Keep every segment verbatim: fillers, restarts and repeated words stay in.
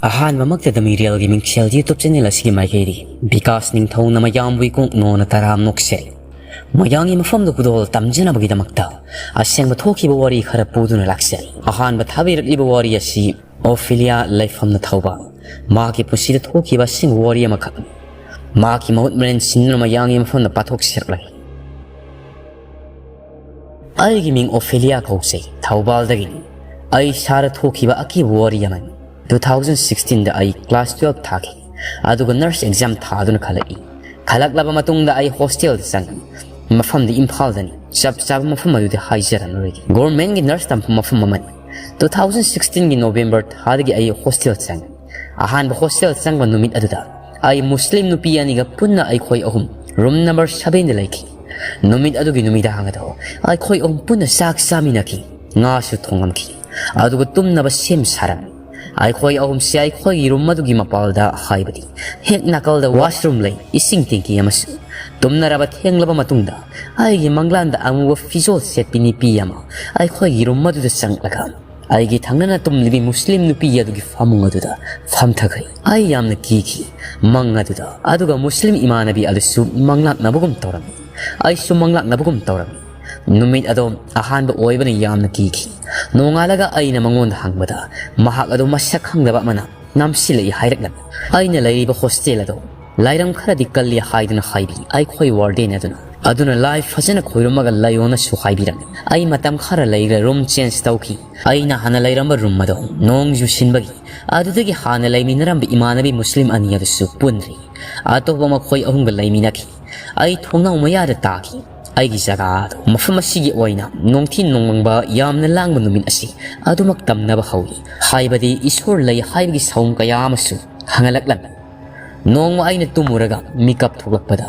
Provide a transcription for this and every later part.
ꯑꯍꯥꯟꯕꯃꯛꯇꯗ ꯃꯤꯔꯦꯜꯒꯤ ꯃꯤꯡꯁꯦꯜ YouTube channel ꯑꯁꯤꯒꯤ ꯃꯥꯏꯀꯩꯗꯒꯤ ꯕꯤꯀꯥꯁ ꯅꯤꯡꯊꯧꯅ ꯃꯌꯥꯝꯕꯨ ꯏꯀꯣꯛ ꯅꯣꯅ ꯇꯔꯥꯝ ꯅꯣꯛꯆꯔꯤ꯫ ꯃꯌꯥꯡꯒꯤ ꯃꯐꯝꯗ ꯈꯨꯗꯣꯜ ꯇꯝꯖꯅꯕꯒꯤꯗꯃꯛꯇ ꯑꯁꯦꯡꯕ ꯊꯣꯛꯈꯤꯕ ꯋꯥꯔꯤ ꯈꯔ ꯄꯨꯗꯨꯅ ꯂꯥꯛꯆꯔꯤ꯫ ꯑꯍꯥꯟꯕ ꯊꯥꯕꯤꯔꯛꯂꯤꯕ ꯋꯥꯔꯤ ꯑꯁꯤ ꯑꯣꯐꯤꯂꯤꯌꯥ ꯂꯩꯐꯝꯅ ꯊꯧꯕꯥꯜ, ꯃꯍꯥꯛꯀꯤ ꯄꯨꯟꯁꯤꯗ ꯊꯣꯛꯈꯤꯕ ꯑꯁꯦꯡꯕ ꯋꯥꯔꯤ ꯑꯃꯈꯛꯅꯤ꯫ ꯃꯍꯥꯛꯀꯤ ꯃꯍꯨꯠ ꯃꯔꯦꯟ ꯁꯤꯟꯗꯨꯅ ꯃꯌꯥꯡꯒꯤ ꯃꯐꯝꯗ ꯄꯥꯊꯣꯛꯆꯔꯛꯂꯒꯦ꯫ ꯑꯩꯒꯤ ꯃꯤꯡ ꯑꯣꯐꯦꯂꯤꯌꯥ ꯀꯧꯖꯩ, ꯊꯧꯕꯥꯜꯗꯒꯤꯅꯤ꯫ ꯑꯩ ꯏꯁꯥꯗ ꯊꯣꯛꯈꯤꯕ ꯑꯀꯤꯕ ꯋꯥꯔꯤ ꯑꯃꯅꯤ꯫ Two thousand sixteenꯗ ꯑꯩ class twelve ꯊꯥꯈꯤ, ꯑꯗꯨꯒ nurse exam ꯊꯥꯗꯨꯅ ꯈꯜꯂꯛꯏ꯫ ꯈꯜꯂꯛꯂꯕ ꯃꯇꯨꯡꯗ ꯑꯩ hostelꯗ ꯆꯪꯉꯤ꯫ ꯃꯐꯝꯗꯤ ꯏꯝꯐꯥꯜꯗꯅꯤ, ꯆꯞ ꯆꯥꯕ ꯃꯐꯝ ꯑꯗꯨꯗꯤ ꯍꯥꯏꯖꯔꯝꯂꯔꯣꯏꯒꯦ꯫ Governmentꯀꯤ nurse ꯇꯝꯐꯝ ꯃꯐꯝ ꯑꯃꯅꯤ꯫ Two thousand sixteenꯒꯤ November ꯊꯥꯗꯒꯤ ꯑꯩ hostel ꯆꯪꯉꯤ꯫ ꯑꯍꯥꯟꯕ hostel ꯆꯪꯕ ꯅꯨꯃꯤꯠ ꯑꯗꯨꯗ ꯑꯩ ꯃꯨꯁꯂꯤꯝ ꯅꯨꯄꯤ ꯑꯅꯤꯒ ꯄꯨꯟꯅ ꯑꯩꯈꯣꯏ ꯑꯍꯨꯝ room number sevenꯗ ꯂꯩꯈꯤ꯫ ꯅꯨꯃꯤꯠ ꯑꯗꯨꯒꯤ ꯅꯨꯃꯤꯗꯥꯡ ꯑꯗꯣ ꯑꯩꯈꯣꯏ ꯑꯍꯨꯝ ꯄꯨꯟꯅ ꯆꯥꯛ ꯆꯥꯃꯤꯟꯅꯈꯤ, ꯉꯥꯁꯨ ꯊꯣꯡꯉꯝꯈꯤ, ꯑꯗꯨꯒ ꯇꯨꯝꯅꯕ ꯁꯦꯝ ꯁꯥꯔꯝꯃꯤ꯫ ꯑꯩꯈꯣꯏ ꯑꯍꯨꯝꯁꯦ ꯑꯩꯈꯣꯏꯒꯤ room ꯑꯗꯨꯒꯤ ꯃꯄꯥꯜꯗ, ꯍꯥꯏꯕꯗꯤ ꯍꯦꯛ ꯅꯥꯀꯜꯗ washroom ꯂꯩ, ꯏꯁꯤꯡ tanki ꯑꯃꯁꯨ꯫ ꯇꯨꯝꯅꯔꯕ ꯊꯦꯡꯂꯕ ꯃꯇꯨꯡꯗ ꯑꯩꯒꯤ ꯃꯪꯂꯥꯟꯗ ꯑꯃꯨꯕ ꯐꯤꯖꯣꯜ ꯁꯦꯠꯄꯤ ꯅꯨꯄꯤ ꯑꯃ ꯑꯩꯈꯣꯏꯒꯤ room ꯑꯗꯨꯗ ꯆꯪꯂꯛꯂꯒ ꯑꯩꯒꯤ ꯊꯪꯅꯅ ꯇꯨꯝꯂꯤꯕꯤ ꯃꯨꯁꯂꯤꯝ ꯅꯨꯄꯤ ꯑꯗꯨꯒꯤ ꯐꯃꯨꯡ ꯑꯗꯨꯗ ꯐꯝꯊꯈ꯭ꯔꯦ꯫ ꯑꯩ ꯌꯥꯝꯅ ꯀꯤꯈꯤ ꯃꯪ ꯑꯗꯨꯗ, ꯑꯗꯨꯒ ꯃꯨꯁꯂꯤꯝ ꯏꯃꯥꯟꯅꯕꯤ ꯑꯗꯨꯁꯨ ꯃꯪꯂꯥꯛꯅꯕꯒꯨꯝ ꯇꯧꯔꯝꯃꯤ꯫ ꯑꯩꯁꯨ ꯃꯪꯂꯥꯛꯅꯕꯒꯨꯝ ꯇꯧꯔꯝꯃꯤ꯫ ꯅꯨꯃꯤꯠ ꯑꯗꯣ ꯑꯍꯥꯟꯕ ꯑꯣꯏꯕꯅ ꯌꯥꯝꯅ ꯀꯤꯈꯤ꯫ ꯅꯣꯡꯉꯥꯜꯂꯒ ꯑꯩꯅ ꯃꯉꯣꯟꯗ ꯍꯪꯕꯗ, ꯃꯍꯥꯛ ꯑꯗꯨ ꯃꯁꯛ ꯈꯪꯗꯕ ꯑꯃꯅ ꯅꯝꯁꯤꯜꯂꯛꯏ ꯍꯥꯏꯔꯛꯂꯝꯃꯤ꯫ ꯑꯩꯅ ꯂꯩꯔꯤꯕ hostel ꯑꯗꯣ ꯂꯥꯏꯔꯝ ꯈꯔꯗꯤ ꯀꯜꯂꯤ ꯍꯥꯏꯗꯨꯅ ꯍꯥꯏꯕꯤ ꯑꯩꯈꯣꯏ warden ꯑꯗꯨꯅ꯫ ꯑꯗꯨꯅ ꯂꯥꯏ ꯐꯖꯅ ꯈꯣꯏꯔꯝꯃꯒ ꯂꯩꯌꯣꯅꯁꯨ ꯍꯥꯏꯕꯤꯔꯝꯃꯤ꯫ ꯑꯩ ꯃꯇꯝ ꯈꯔ ꯂꯩꯔꯒ room change ꯇꯧꯈꯤ꯫ ꯑꯩꯅ ꯍꯥꯟꯅ ꯂꯩꯔꯝꯕ room ꯑꯗꯣ ꯅꯣꯡ ꯆꯨꯁꯤꯟꯕꯒꯤ ꯑꯗꯨꯗꯒꯤ ꯍꯥꯟꯅ ꯂꯩꯃꯤꯟꯅꯔꯝꯕ ꯏꯃꯥꯟꯅꯕꯤ ꯃꯨꯁꯂꯤꯝ ꯑꯅꯤ ꯑꯗꯨꯁꯨ ꯄꯨꯟꯗ꯭ꯔꯤ꯫ ꯑꯇꯣꯞꯄ ꯃꯈꯣꯏ ꯑꯍꯨꯝꯒ ꯂꯩꯃꯤꯟꯅꯈꯤ꯫ ꯑꯩ ꯊꯣꯡꯅꯥꯎ ꯃꯌꯥꯗ ꯇꯥꯈꯤ꯫ ꯑꯩꯒꯤ ꯖꯒꯥ ꯑꯗꯨ ꯃꯐꯝ ꯑꯁꯤꯒꯤ ꯑꯣꯏꯅ ꯅꯣꯡꯊꯤ ꯅꯣꯡꯃꯪꯕ ꯌꯥꯝꯅ ꯂꯥꯡꯕ ꯅꯨꯃꯤꯠ ꯑꯁꯤ ꯑꯗꯨꯃꯛ ꯇꯝꯅꯕ ꯍꯧꯏ꯫ ꯍꯥꯏꯕꯗꯤ ꯏꯁꯣꯔ ꯂꯩ ꯍꯥꯏꯕꯒꯤ ꯁꯥꯎꯝ ꯀꯌꯥ ꯑꯃꯁꯨ ꯍꯪꯒꯠꯂꯛꯂꯝꯃꯤ꯫ ꯅꯣꯡꯃ ꯑꯩꯅ ꯇꯨꯝꯃꯨꯔꯒ ꯃꯤꯀꯞ ꯊꯣꯛꯂꯛꯄꯗ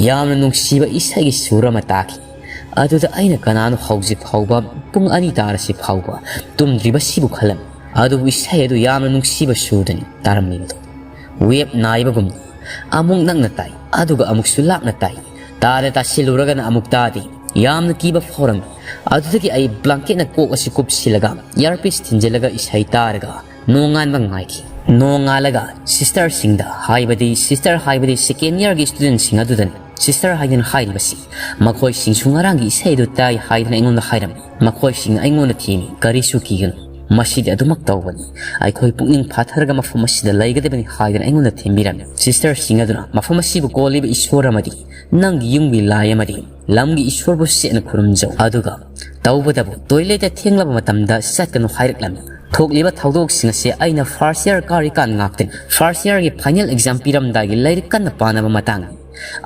ꯌꯥꯝꯅ ꯅꯨꯡꯁꯤꯕ ꯏꯁꯩꯒꯤ ꯁꯨꯔ ꯑꯃ ꯇꯥꯈꯤ꯫ ꯑꯗꯨꯗ ꯑꯩꯅ ꯀꯅꯥꯅꯣ ꯍꯧꯖꯤꯛ ꯐꯥꯎꯕ ꯄꯨꯡ ꯑꯅꯤ ꯇꯥꯔꯁꯤ ꯐꯥꯎꯕ ꯇꯨꯝꯗ꯭ꯔꯤꯕꯁꯤꯕꯨ ꯈꯜꯂꯝꯃꯤ꯫ ꯑꯗꯨꯕꯨ ꯏꯁꯩ ꯑꯗꯨ ꯌꯥꯝꯅ ꯅꯨꯡꯁꯤꯕ ꯁꯨꯔꯗꯅꯤ ꯇꯥꯔꯝꯂꯤꯕꯗꯨ꯫ Wave ꯅꯥꯏꯕꯒꯨꯝꯅ ꯑꯃꯨꯛ ꯅꯛꯅ ꯇꯥꯏ, ꯑꯗꯨꯒ ꯑꯃꯨꯛꯁꯨ ꯂꯥꯞꯅ ꯇꯥꯏ꯫ ꯇꯥꯗ ꯇꯥꯁꯤꯜꯂꯨꯔꯒꯅ ꯑꯃꯨꯛ ꯇꯥꯗꯦ꯫ ꯌꯥꯝꯅ ꯀꯤꯕ ꯐꯥꯎꯔꯝꯃꯤ꯫ ꯑꯗꯨꯗꯒꯤ ꯑꯩ blanketꯅ ꯀꯣꯛ ꯑꯁꯤ ꯀꯨꯞꯁꯤꯜꯂꯒ earpiece ꯊꯤꯟꯖꯤꯜꯂꯒ ꯏꯁꯩ ꯇꯥꯔꯒ ꯅꯣꯡꯉꯥꯟꯕ ꯉꯥꯏꯈꯤ꯫ ꯅꯣꯡꯉꯥꯜꯂꯒ sisterꯁꯤꯡꯗ, ꯍꯥꯏꯕꯗꯤ sister ꯍꯥꯏꯕꯗꯤ second yearꯒꯤ studentꯁꯤꯡ ꯑꯗꯨꯗꯅꯤ sister ꯍꯥꯏꯗꯨꯅ ꯍꯥꯏꯔꯤꯕꯁꯤ꯫ ꯃꯈꯣꯏꯁꯤꯡꯁꯨ ꯉꯔꯥꯡꯒꯤ ꯏꯁꯩ ꯑꯗꯨ ꯇꯥꯏ ꯍꯥꯏꯗꯨꯅ ꯑꯩꯉꯣꯟꯗ ꯍꯥꯏꯔꯝꯃꯤ꯫ ꯃꯈꯣꯏꯁꯤꯡꯅ ꯑꯩꯉꯣꯟꯗ ꯊꯦꯝꯃꯤ, "ꯀꯔꯤꯁꯨ ꯀꯤꯒꯅꯨ, ꯃꯁꯤꯗꯤ ꯑꯗꯨꯃꯛ ꯇꯧꯕꯅꯤ꯫ ꯑꯩꯈꯣꯏ ꯄꯨꯛꯅꯤꯡ ꯐꯥꯊꯔꯒ ꯃꯐꯝ ꯑꯁꯤꯗ ꯂꯩꯒꯗꯕꯅꯤ" ꯍꯥꯏꯗꯨꯅ ꯑꯩꯉꯣꯟꯗ ꯊꯦꯝꯕꯤꯔꯝꯃꯤ꯫ Sisterꯁꯤꯡ ꯑꯗꯨꯅ ꯃꯐꯝ ꯑꯁꯤꯕꯨ ꯀꯣꯜꯂꯤꯕ ꯏꯁꯣꯔ ꯑꯃꯗꯤ ꯅꯪꯒꯤ ꯌꯨꯝꯒꯤ ꯂꯥꯏ ꯑꯃꯗꯤ ꯂꯝꯒꯤ ꯏꯁꯣꯔꯕꯨ ꯆꯦꯠꯅ ꯈꯨꯔꯨꯝꯖꯧ꯫ ꯑꯗꯨꯒ ꯇꯧꯕꯇꯕꯨ toiletꯇ ꯊꯦꯡꯂꯕ ꯃꯇꯝꯗ ꯆꯠꯀꯅꯨ ꯍꯥꯏꯔꯛꯂꯝꯃꯤ꯫ ꯊꯣꯛꯂꯤꯕ ꯊꯧꯗꯣꯛꯁꯤꯡ ꯑꯁꯤ ꯑꯩꯅ first year ꯀꯥꯔꯤꯀꯥꯟ ꯉꯥꯛꯇꯅꯤ꯫ First yearꯒꯤ final exam ꯄꯤꯔꯝꯗꯥꯏꯒꯤ ꯂꯥꯏꯔꯤꯛ ꯀꯟꯅ ꯄꯥꯅꯕ ꯃꯇꯥꯡꯅꯤ꯫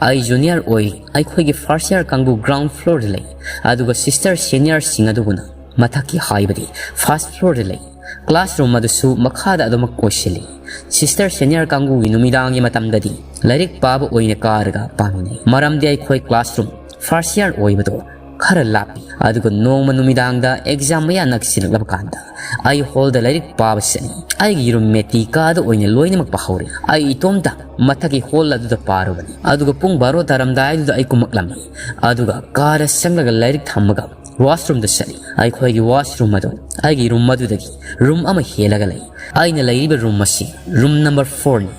ꯑꯩ junior ꯑꯣꯏꯔꯤ꯫ ꯑꯩꯈꯣꯏꯒꯤ first year ꯀꯥꯡꯕꯨ ground floorꯗ ꯂꯩ, ꯑꯗꯨꯒ sister seniorꯁꯤꯡ ꯑꯗꯨꯕꯨꯅ ꯃꯊꯛꯀꯤ, ꯍꯥꯏꯕꯗꯤ first floorꯗ ꯂꯩ꯫ Classroom ꯑꯗꯨꯁꯨ ꯃꯈꯥꯗ ꯑꯗꯨꯃꯛ ꯑꯣꯏꯁꯤꯜꯂꯤ꯫ Sister senior ꯀꯥꯡꯕꯨꯒꯤ ꯅꯨꯃꯤꯗꯥꯡꯒꯤ ꯃꯇꯝꯗꯗꯤ ꯂꯥꯏꯔꯤꯛ ꯄꯥꯕ ꯑꯣꯏꯅ ꯀꯥꯔꯒ ꯄꯥꯃꯤꯟꯅꯩ, ꯃꯔꯝꯗꯤ ꯑꯩꯈꯣꯏ classroom first year ꯑꯣꯏꯕꯗꯣ ꯈꯔ ꯂꯥꯞꯄꯤ꯫ ꯑꯗꯨꯒ ꯅꯣꯡꯃ ꯅꯨꯃꯤꯗꯥꯡꯗ exam ꯃꯌꯥ ꯅꯛꯁꯤꯜꯂꯛꯂꯕ ꯀꯥꯟꯗ ꯑꯩ hallꯗ ꯂꯥꯏꯔꯤꯛ ꯄꯥꯕ ꯆꯠꯂꯤ꯫ ꯑꯩꯒꯤ roommateꯇꯤ ꯀꯥꯗ ꯑꯣꯏꯅ ꯂꯣꯏꯅꯃꯛ ꯄꯥꯍꯧꯔꯦ꯫ ꯑꯩ ꯏꯇꯣꯝꯇ ꯃꯊꯛꯀꯤ hall ꯑꯗꯨꯗ ꯄꯥꯔꯨꯕꯅꯤ꯫ ꯑꯗꯨꯒ ꯄꯨꯡ ꯕꯥꯔꯣ ꯇꯥꯔꯝꯗꯥꯏꯗꯨꯗ ꯑꯩ ꯀꯨꯝꯃꯛꯂꯝꯃꯤ꯫ ꯑꯗꯨꯒ ꯀꯥꯗ ꯆꯪꯂꯒ ꯂꯥꯏꯔꯤꯛ ꯊꯝꯃꯒ washroomꯗ ꯆꯠꯂꯤ꯫ ꯑꯩꯈꯣꯏꯒꯤ washroom ꯑꯗꯨ ꯑꯩꯒꯤ room ꯑꯗꯨꯗꯒꯤ room ꯑꯃ ꯍꯦꯜꯂꯒ ꯂꯩ꯫ ꯑꯩꯅ ꯂꯩꯔꯤꯕ room ꯑꯁꯤ room number fourꯅꯤ꯫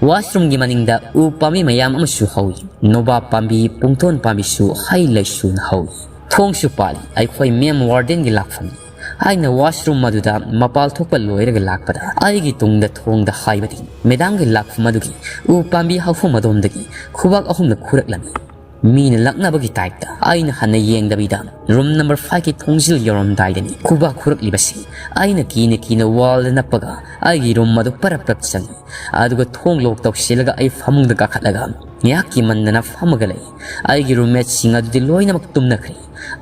Washroomꯒꯤ ꯃꯅꯤꯡꯗ ꯎ ꯄꯥꯝꯕꯤ ꯃꯌꯥꯝ ꯑꯃꯁꯨ ꯍꯧꯏ꯫ ꯅꯣꯕꯥꯞ ꯄꯥꯝꯕꯤ, ꯄꯨꯡꯊꯣꯟ ꯄꯥꯝꯕꯤꯁꯨ ꯍꯩ ꯂꯩꯁꯨꯅ ꯍꯧꯏ꯫ ꯊꯣꯡꯁꯨ ꯄꯥꯜꯂꯤ꯫ ꯑꯩꯈꯣꯏ ma'am wardenꯒꯤ ꯂꯥꯛꯐꯝꯅꯤ꯫ ꯑꯩꯅ washroom ꯑꯗꯨꯗ ꯃꯄꯥꯜ ꯊꯣꯛꯄ ꯂꯣꯏꯔꯒ ꯂꯥꯛꯄꯗ ꯑꯩꯒꯤ ꯇꯨꯡꯗ ꯊꯣꯡꯗ, ꯍꯥꯏꯕꯗꯤ madamꯒꯤ ꯂꯥꯛꯐꯝ ꯑꯗꯨꯒꯤ ꯎ ꯄꯥꯝꯕꯤ ꯍꯧꯐꯝ ꯑꯗꯣꯝꯗꯒꯤ ꯈꯨꯕꯥꯛ ꯑꯍꯨꯝꯅ ꯈꯨꯔꯛꯂꯝꯃꯤ꯫ ꯃꯤꯅ ꯂꯛꯅꯕꯒꯤ typeꯇ꯫ ꯑꯩꯅ ꯍꯟꯅ ꯌꯦꯡꯗꯕꯤꯗ room number fiveꯀꯤ ꯊꯣꯡꯖꯤꯜ ꯌꯧꯔꯝꯗꯥꯏꯗꯅꯤ ꯈꯨꯕꯥꯛ ꯈꯨꯔꯛꯂꯤꯕꯁꯤ꯫ ꯑꯩꯅ ꯀꯤꯅ ꯀꯤꯅ wallꯗ ꯅꯞꯄꯒ ꯑꯩꯒꯤ room ꯑꯗꯨ ꯄꯔꯞ ꯄꯔꯞ ꯆꯪꯏ꯫ ꯑꯗꯨꯒ ꯊꯣꯡ lock ꯇꯧꯁꯤꯜꯂꯒ ꯑꯩ ꯐꯃꯨꯡꯗ ꯀꯥꯈꯠꯂꯒ ꯉꯥꯏꯍꯥꯛ ꯀꯤꯃꯟꯗꯅ ꯐꯝꯃꯒ ꯂꯩ꯫ ꯑꯩꯒꯤ roommateꯁꯤꯡ ꯑꯗꯨꯗꯤ ꯂꯣꯏꯅꯃꯛ ꯇꯨꯝꯅꯈ꯭ꯔꯦ꯫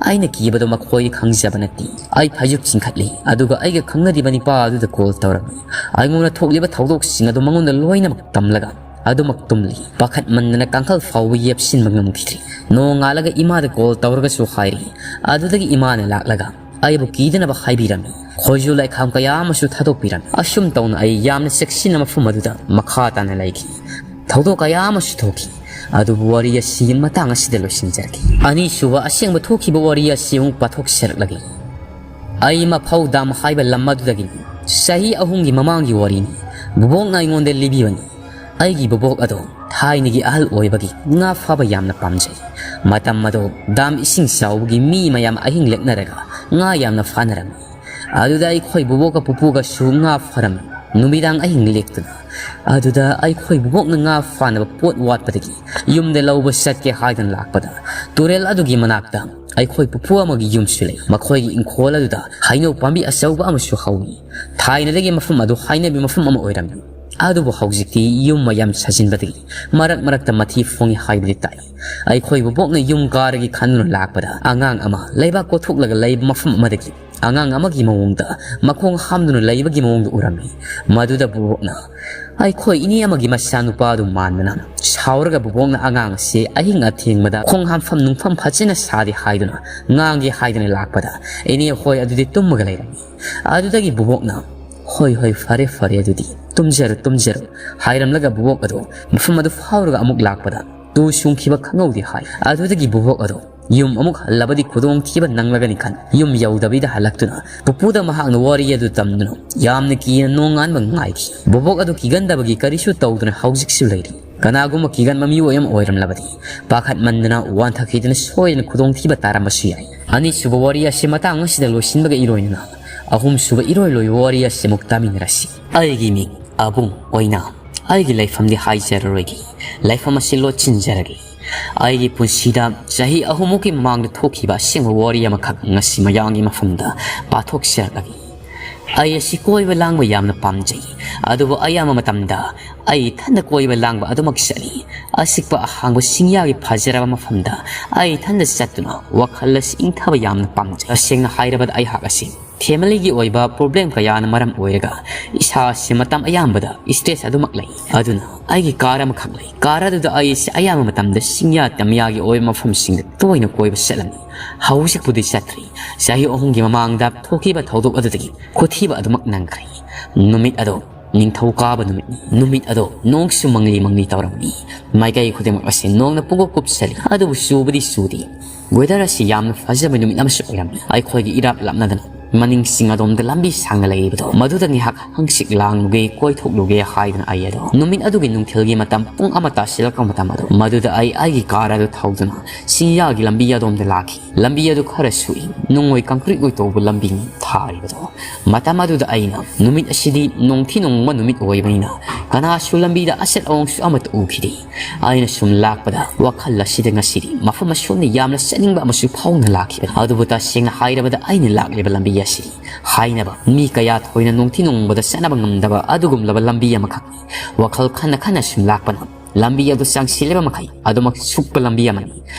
ꯑꯩꯅ ꯀꯤꯕꯗꯣ ꯃꯈꯣꯏꯗꯤ ꯈꯪꯖꯕ ꯅꯠꯇꯦ꯫ ꯑꯩ ꯐꯩꯖꯨꯞ ꯆꯤꯡꯈꯠꯂꯤ, ꯑꯗꯨꯒ ꯑꯩꯒ ꯈꯪꯅꯔꯤꯕ ꯅꯤꯄꯥ ꯑꯗꯨꯗ call ꯇꯧꯔꯝꯃꯤ꯫ ꯑꯩꯉꯣꯟꯗ ꯊꯣꯛꯂꯤꯕ ꯊꯧꯗꯣꯛꯁꯤꯡ ꯑꯗꯨ ꯃꯉꯣꯟꯗ ꯂꯣꯏꯅꯃꯛ ꯇꯝꯂꯒ ꯑꯗꯨꯃꯛ ꯇꯨꯝꯂꯤ꯫ ꯄꯥꯈꯠꯃꯟꯗꯅ ꯀꯥꯡꯈꯜ ꯐꯥꯎꯕ ꯌꯦꯞꯁꯤꯟꯕ ꯉꯝꯈꯤꯗ꯭ꯔꯤ꯫ ꯅꯣꯡꯉꯥꯜꯂꯒ ꯏꯃꯥꯗ call ꯇꯧꯔꯒꯁꯨ ꯍꯥꯏꯔꯤ꯫ ꯑꯗꯨꯗꯒꯤ ꯏꯃꯥꯅ ꯂꯥꯛꯂꯒ ꯑꯩꯕꯨ ꯀꯤꯗꯅꯕ ꯍꯥꯏꯕꯤꯔꯝꯃꯤ꯫ ꯈꯣꯏꯖꯨ ꯂꯩꯈꯥꯝ ꯀꯌꯥ ꯑꯃꯁꯨ ꯊꯥꯗꯣꯛꯄꯤꯔꯝꯃꯤ꯫ ꯑꯁꯨꯝ ꯇꯧꯅ ꯑꯩ ꯌꯥꯝꯅ ꯆꯦꯛꯁꯤꯟꯅ ꯃꯐꯝ ꯑꯗꯨꯗ ꯃꯈꯥ ꯇꯥꯅ ꯂꯩꯈꯤ꯫ ꯊꯧꯗꯣꯛ ꯀꯌꯥ ꯑꯃꯁꯨ ꯊꯣꯛꯈꯤ, ꯑꯗꯨꯕꯨ ꯋꯥꯔꯤ ꯑꯁꯤ ꯃꯇꯥꯡ ꯑꯁꯤꯗ ꯂꯣꯏꯁꯤꯟꯖꯔꯒꯦ꯫ ꯑꯅꯤꯁꯨꯕ ꯑꯁꯦꯡꯕ ꯊꯣꯛꯈꯤꯕ ꯋꯥꯔꯤ ꯑꯁꯤ ꯑꯃꯨꯛ ꯄꯥꯊꯣꯛꯆꯔꯛꯂꯒꯦ꯫ ꯑꯩ ꯃꯐꯧ ꯗꯥꯝ ꯍꯥꯏꯕ ꯂꯝ ꯑꯗꯨꯗꯒꯤꯅꯤ꯫ ꯆꯍꯤ ꯑꯍꯨꯝꯒꯤ ꯃꯃꯥꯡꯒꯤ ꯋꯥꯔꯤꯅꯤ꯫ ꯕꯨꯕꯣꯛꯅ ꯑꯩꯉꯣꯟꯗ ꯂꯤꯕꯤꯕꯅꯤ꯫ ꯑꯩꯒꯤ ꯕꯨꯕꯣꯛ ꯑꯗꯣ ꯊꯥꯏꯅꯒꯤ ꯑꯍꯜ ꯑꯣꯏꯕꯒꯤ ꯉꯥ ꯐꯥꯕ ꯌꯥꯝꯅ ꯄꯥꯝꯖꯩ꯫ ꯃꯇꯝ ꯑꯗꯣ ꯗꯥꯝ ꯏꯁꯤꯡ ꯆꯥꯎꯕꯒꯤ ꯃꯤ ꯃꯌꯥꯝ ꯑꯍꯤꯡ ꯂꯦꯛꯅꯔꯒ ꯉꯥ ꯌꯥꯝꯅ ꯐꯥꯅꯔꯝꯃꯤ꯫ ꯑꯗꯨꯗ ꯑꯩꯈꯣꯏ ꯕꯨꯕꯣꯛꯀ ꯄꯨꯄꯨꯒꯁꯨ ꯉꯥ ꯐꯥꯔꯝꯃꯤ꯫ ꯅꯨꯃꯤꯗꯥꯡ ꯑꯍꯤꯡ ꯂꯦꯛꯇꯨꯅ꯫ ꯑꯗꯨꯗ ꯑꯩꯈꯣꯏ ꯕꯨꯕꯣꯛꯅ ꯉꯥ ꯐꯥꯅꯕ ꯄꯣꯠ ꯋꯥꯠꯄꯗꯒꯤ ꯌꯨꯝꯗ ꯂꯧꯕ ꯆꯠꯀꯦ ꯍꯥꯏꯗꯨꯅ ꯂꯥꯛꯄꯗ, ꯇꯨꯔꯦꯜ ꯑꯗꯨꯒꯤ ꯃꯅꯥꯛꯇ ꯑꯩꯈꯣꯏ ꯄꯨꯄꯨ ꯑꯃꯒꯤ ꯌꯨꯝꯁꯨ ꯂꯩ꯫ ꯃꯈꯣꯏꯒꯤ ꯏꯪꯈꯣꯜ ꯑꯗꯨꯗ ꯍꯩꯅꯧ ꯄꯥꯝꯕꯤ ꯑꯆꯧꯕ ꯑꯃꯁꯨ ꯍꯧꯏ꯫ ꯊꯥꯏꯅꯗꯒꯤ ꯃꯐꯝ ꯑꯗꯨ ꯍꯥꯏꯅꯕꯤ ꯃꯐꯝ ꯑꯃ ꯑꯣꯏꯔꯝꯃꯤ꯫ ꯑꯗꯨꯕꯨ ꯍꯧꯖꯤꯛꯇꯤ ꯌꯨꯝ ꯃꯌꯥꯝ ꯁꯥꯖꯤꯟꯕꯗꯒꯤ ꯃꯔꯛ ꯃꯔꯛꯇ ꯃꯊꯤ ꯐꯣꯡꯉꯤ ꯍꯥꯏꯕꯗꯤ ꯇꯥꯏ꯫ ꯑꯩꯈꯣꯏ ꯕꯨꯕꯣꯛꯅ ꯌꯨꯝ ꯀꯥꯔꯒꯦ ꯈꯟꯗꯨꯅ ꯂꯥꯛꯄꯗ, ꯑꯉꯥꯡ ꯑꯃ ꯂꯩꯕꯥꯛ ꯀꯣꯊꯣꯛꯂꯒ ꯂꯩꯕ ꯃꯐꯝ ꯑꯃꯗꯒꯤ ꯑꯉꯥꯡ ꯑꯃꯒꯤ ꯃꯑꯣꯡꯗ ꯃꯈꯣꯡ ꯍꯥꯝꯗꯨꯅ ꯂꯩꯕꯒꯤ ꯃꯑꯣꯡꯗ ꯎꯔꯝꯃꯤ꯫ ꯃꯗꯨꯗ ꯕꯨꯕꯣꯛꯅ ꯑꯩꯈꯣꯏ ꯏꯅꯦ ꯑꯃꯒꯤ ꯃꯆꯥꯅꯨꯄꯥ ꯑꯗꯨ ꯃꯥꯟꯕꯅ ꯁꯥꯎꯔꯒ ꯕꯨꯕꯣꯛꯅ ꯑꯉꯥꯡ ꯑꯁꯤ ꯑꯍꯤꯡ ꯑꯊꯦꯡꯕꯗ ꯈꯣꯡ ꯍꯥꯝꯐꯝ ꯅꯨꯡꯐꯝ ꯐꯖꯅ ꯁꯥꯗꯦ ꯍꯥꯏꯗꯨꯅ ꯉꯥꯡꯒꯦ ꯍꯥꯏꯗꯨꯅ ꯂꯥꯛꯄꯗ, ꯏꯅꯦ ꯍꯣꯏ ꯑꯗꯨꯗꯤ ꯇꯨꯝꯃꯒ ꯂꯩꯔꯝꯃꯤ꯫ ꯑꯗꯨꯗꯒꯤ ꯕꯨꯕꯣꯛꯅ "ꯍꯣꯏ, ꯍꯣꯏ, ꯐꯔꯦ, ꯐꯔꯦ, ꯑꯗꯨꯗꯤ ꯇꯨꯝꯖꯔꯣ, ꯇꯨꯝꯖꯔꯣ" ꯍꯥꯏꯔꯝꯂꯒ ꯕꯨꯕꯣꯛ ꯑꯗꯨ ꯃꯐꯝ ꯑꯗꯨ ꯐꯥꯎꯔꯒ ꯑꯃꯨꯛ ꯂꯥꯛꯄꯗ ꯇꯨ ꯆꯨꯡꯈꯤꯕ ꯈꯪꯍꯧꯗꯦ ꯍꯥꯏ꯫ ꯑꯗꯨꯗꯒꯤ ꯕꯨꯕꯣꯛ ꯑꯗꯨ ꯌꯨꯝ ꯑꯃꯨꯛ ꯍꯜꯂꯕꯗꯤ ꯈꯨꯗꯣꯡꯊꯤꯕ ꯅꯪꯂꯒꯅꯤ ꯈꯟ ꯌꯨꯝ ꯌꯧꯗꯕꯤꯗ ꯍꯜꯂꯛꯇꯨꯅ ꯄꯨꯄꯨꯗ ꯃꯍꯥꯛꯅ ꯋꯥꯔꯤ ꯑꯗꯨ ꯇꯝꯗꯨꯅ ꯌꯥꯝꯅ ꯀꯤꯅ ꯅꯣꯡꯉꯥꯟꯕ ꯉꯥꯏꯈꯤ꯫ ꯕꯨꯕꯣꯛ ꯑꯗꯨ ꯀꯤꯒꯟꯗꯕꯒꯤ ꯀꯔꯤꯁꯨ ꯇꯧꯗꯨꯅ ꯍꯧꯖꯤꯛꯁꯨ ꯂꯩꯔꯤ꯫ ꯀꯅꯥꯒꯨꯝꯕ ꯀꯤꯒꯟꯕ ꯃꯤꯑꯣꯏ ꯑꯃ ꯑꯣꯏꯔꯝꯂꯕꯗꯤ ꯄꯥꯈꯠꯃꯟꯗꯅ ꯋꯥꯟꯊꯈꯤꯗꯨꯅ ꯁꯣꯏꯗꯅ ꯈꯨꯗꯣꯡꯊꯤꯕ ꯇꯥꯔꯝꯕꯁꯨ ꯌꯥꯏ꯫ ꯑꯅꯤꯁꯨꯕ ꯋꯥꯔꯤ ꯑꯁꯤ ꯃꯇꯥꯡ ꯑꯁꯤꯗ ꯂꯣꯏꯁꯤꯟꯕꯒ ꯏꯔꯣꯏꯅꯅ ꯑꯍꯨꯝꯁꯨꯕ ꯏꯔꯣꯏ ꯂꯣꯏꯕ ꯋꯥꯔꯤ ꯑꯁꯤ ꯑꯃꯨꯛ ꯇꯥꯃꯤꯟꯅꯔꯁꯤ꯫ ꯑꯩꯒꯤ ꯃꯤꯡ ꯑꯕꯨꯡ ꯑꯣꯏꯅ꯫ ꯑꯩꯒꯤ ꯂꯩꯐꯝꯗꯤ ꯍꯥꯏꯖꯔꯔꯣꯏꯒꯦ꯫ ꯂꯩꯐꯝ ꯑꯁꯤ ꯂꯣꯠꯁꯤꯟꯖꯔꯒꯦ꯫ ꯑꯩꯒꯤ ꯄꯨꯟꯁꯤꯗ ꯆꯍꯤ ꯑꯍꯨꯝꯃꯨꯛꯀꯤ ꯃꯃꯥꯡꯗ ꯊꯣꯛꯈꯤꯕ ꯑꯁꯦꯡꯕ ꯋꯥꯔꯤ ꯑꯃꯈꯛ ꯉꯁꯤ ꯃꯌꯥꯝꯒꯤ ꯃꯐꯝꯗ ꯄꯥꯊꯣꯛꯆꯔꯛꯂꯒꯦ꯫ ꯑꯩ ꯑꯁꯤ ꯀꯣꯏꯕ ꯂꯥꯡꯕ ꯌꯥꯝꯅ ꯄꯥꯝꯖꯩ, ꯑꯗꯨꯕꯨ ꯑꯌꯥꯝꯕ ꯃꯇꯝꯗ ꯑꯩ ꯏꯊꯟꯗ ꯀꯣꯏꯕ ꯂꯥꯡꯕ ꯑꯗꯨꯃꯛ ꯆꯠꯂꯤ꯫ ꯑꯆꯤꯛꯄ ꯑꯍꯥꯡꯕ ꯆꯤꯡꯌꯥꯒꯤ ꯐꯖꯔꯕ ꯃꯐꯝꯗ ꯑꯩ ꯏꯊꯟꯗ ꯆꯠꯇꯨꯅ ꯋꯥꯈꯜ ꯑꯁꯤ ꯏꯪꯊꯕ ꯌꯥꯝꯅ ꯄꯥꯝꯖꯩ꯫ ꯇꯁꯦꯡꯅ ꯍꯥꯏꯔꯕꯗ ꯑꯩꯍꯥꯛ ꯑꯁꯤ family ꯒꯤ ꯑꯣꯏꯕ problem ꯀꯌꯥꯅ ꯃꯔꯝ ꯑꯣꯏꯔꯒ ꯏꯁꯥ ꯑꯁꯤ ꯃꯇꯝ ꯑꯌꯥꯝꯕꯗ stress ꯑꯗꯨꯃꯛ ꯂꯩ꯫ ꯑꯗꯨꯅ ꯑꯩꯒꯤ car ꯑꯃꯈꯛ ꯂꯩ꯫ Car ꯑꯗꯨꯗ ꯑꯩ ꯑꯌꯥꯝꯕ ꯃꯇꯝꯗ ꯆꯤꯡꯌꯥ ꯇꯝꯌꯥꯒꯤ ꯑꯣꯏꯕ ꯃꯐꯝꯁꯤꯡꯗ ꯇꯣꯏꯅ ꯀꯣꯏꯕ ꯆꯠꯂꯝꯃꯤ꯫ ꯍꯧꯖꯤꯛꯄꯨꯗꯤ ꯆꯠꯇ꯭ꯔꯤ꯫ ꯆꯍꯤ ꯑꯍꯨꯝꯒꯤ ꯃꯃꯥꯡꯗ ꯊꯣꯛꯈꯤꯕ ꯊꯧꯗꯣꯛ ꯑꯗꯨꯗꯒꯤ ꯈꯨꯊꯤꯕ ꯑꯗꯨꯃꯛ ꯅꯪꯈ꯭ꯔꯦ꯫ ꯅꯨꯃꯤꯠ ꯑꯗꯣ ꯅꯤꯡꯊꯧꯀꯥꯕ ꯅꯨꯃꯤꯠꯅꯤ꯫ ꯅꯨꯃꯤꯠ ꯑꯗꯣ ꯅꯣꯡꯁꯨ ꯃꯪꯂꯤ ꯃꯪꯂꯤ ꯇꯧꯔꯝꯃꯤ꯫ ꯃꯥꯏꯀꯩ ꯈꯨꯗꯤꯡꯃꯛ ꯑꯁꯤ ꯅꯣꯡꯅ ꯄꯨꯡꯀꯨꯞ ꯀꯨꯞꯁꯜꯂꯤ, ꯑꯗꯨꯕꯨ ꯆꯨꯕꯗꯤ ꯆꯨꯗꯦ꯫ Weather ꯑꯁꯤ ꯌꯥꯝꯅ ꯐꯖꯕ ꯅꯨꯃꯤꯠ ꯑꯃꯁꯨ ꯑꯣꯏꯔꯝꯃꯤ꯫ ꯑꯩꯈꯣꯏꯒꯤ ꯏꯔꯥꯞ ꯂꯥꯞꯅꯗꯅ ꯃꯅꯤꯡ ꯆꯤꯡ ꯑꯗꯣꯝꯗ ꯂꯝꯕꯤ ꯁꯥꯡꯅ ꯂꯩꯔꯤꯕꯗꯣ, ꯃꯗꯨꯗ ꯉꯥꯏꯍꯥꯛ ꯍꯪꯆꯤꯠ ꯂꯥꯡꯂꯨꯒꯦ, ꯀꯣꯏꯊꯣꯛꯂꯨꯒꯦ ꯍꯥꯏꯗꯨꯅ ꯑꯩ ꯑꯗꯣ ꯅꯨꯃꯤꯠ ꯑꯗꯨꯒꯤ ꯅꯨꯡꯊꯤꯜꯒꯤ ꯃꯇꯝ ꯄꯨꯡ ꯑꯃ ꯇꯥꯁꯤꯜꯂꯛꯄ ꯃꯇꯝ ꯑꯗꯣ, ꯃꯗꯨꯗ ꯑꯩ ꯑꯩꯒꯤ ꯀꯥꯔ ꯑꯗꯨ ꯊꯧꯗꯨꯅ ꯆꯤꯡꯌꯥꯒꯤ ꯂꯝꯕꯤ ꯑꯗꯣꯝꯗ ꯂꯥꯛꯈꯤ꯫ ꯂꯝꯕꯤ ꯑꯗꯨ ꯈꯔ ꯁꯨꯛꯏ, ꯅꯨꯡ ꯑꯣꯏ ꯀꯪꯀ꯭ꯔꯤꯠ ꯑꯣꯏ ꯇꯧꯕ ꯂꯝꯕꯤꯅꯤ ꯊꯥꯔꯤꯕꯗꯣ꯫ ꯃꯇꯝ ꯑꯗꯨꯗ ꯑꯩꯅ, ꯅꯨꯃꯤꯠ ꯑꯁꯤꯗꯤ ꯅꯣꯡꯊꯤ ꯅꯣꯡꯃ ꯅꯨꯃꯤꯠ ꯑꯣꯏꯕꯅꯤꯅ, ꯀꯅꯥꯁꯨ ꯂꯝꯕꯤꯗ ꯑꯆꯠ ꯑꯋꯣꯡꯁꯨ ꯑꯃꯠꯇ ꯎꯈꯤꯗꯦ꯫ ꯑꯩꯅ ꯁꯨꯝ ꯂꯥꯛꯄꯗ ꯋꯥꯈꯜ ꯑꯁꯤꯗ ꯉꯁꯤꯗꯤ ꯃꯐꯝ ꯑꯁꯣꯝꯗ ꯌꯥꯝꯅ ꯆꯠꯅꯤꯡꯕ ꯑꯃꯁꯨ ꯐꯥꯎꯅ ꯂꯥꯛꯈꯤꯕꯅꯤ꯫ ꯑꯗꯨꯕꯨ ꯇꯁꯦꯡꯅ ꯍꯥꯏꯔꯕꯗ ꯑꯩꯅ ꯂꯥꯛꯂꯤꯕ ꯂꯝꯕꯤ ꯑꯁꯤ ꯍꯥꯏꯅꯕ ꯃꯤ ꯀꯌꯥ ꯊꯣꯏꯅ ꯅꯣꯡꯊꯤ ꯅꯣꯡꯃꯗ ꯆꯠꯅꯕ ꯉꯝꯗꯕ ꯑꯗꯨꯒꯨꯝꯂꯕ ꯂꯝꯕꯤ ꯑꯃꯈꯛꯅꯤ꯫ ꯋꯥꯈꯜ ꯈꯟꯅ ꯈꯟꯅ ꯁꯨꯝ ꯂꯥꯛꯄꯅ ꯂꯝꯕꯤ ꯑꯗꯨ ꯆꯪꯁꯤꯜꯂꯤꯕ ꯃꯈꯩ ꯑꯗꯨꯃꯛ ꯁꯨꯛꯄ ꯂꯝꯕꯤ ꯑꯃꯅꯤ꯫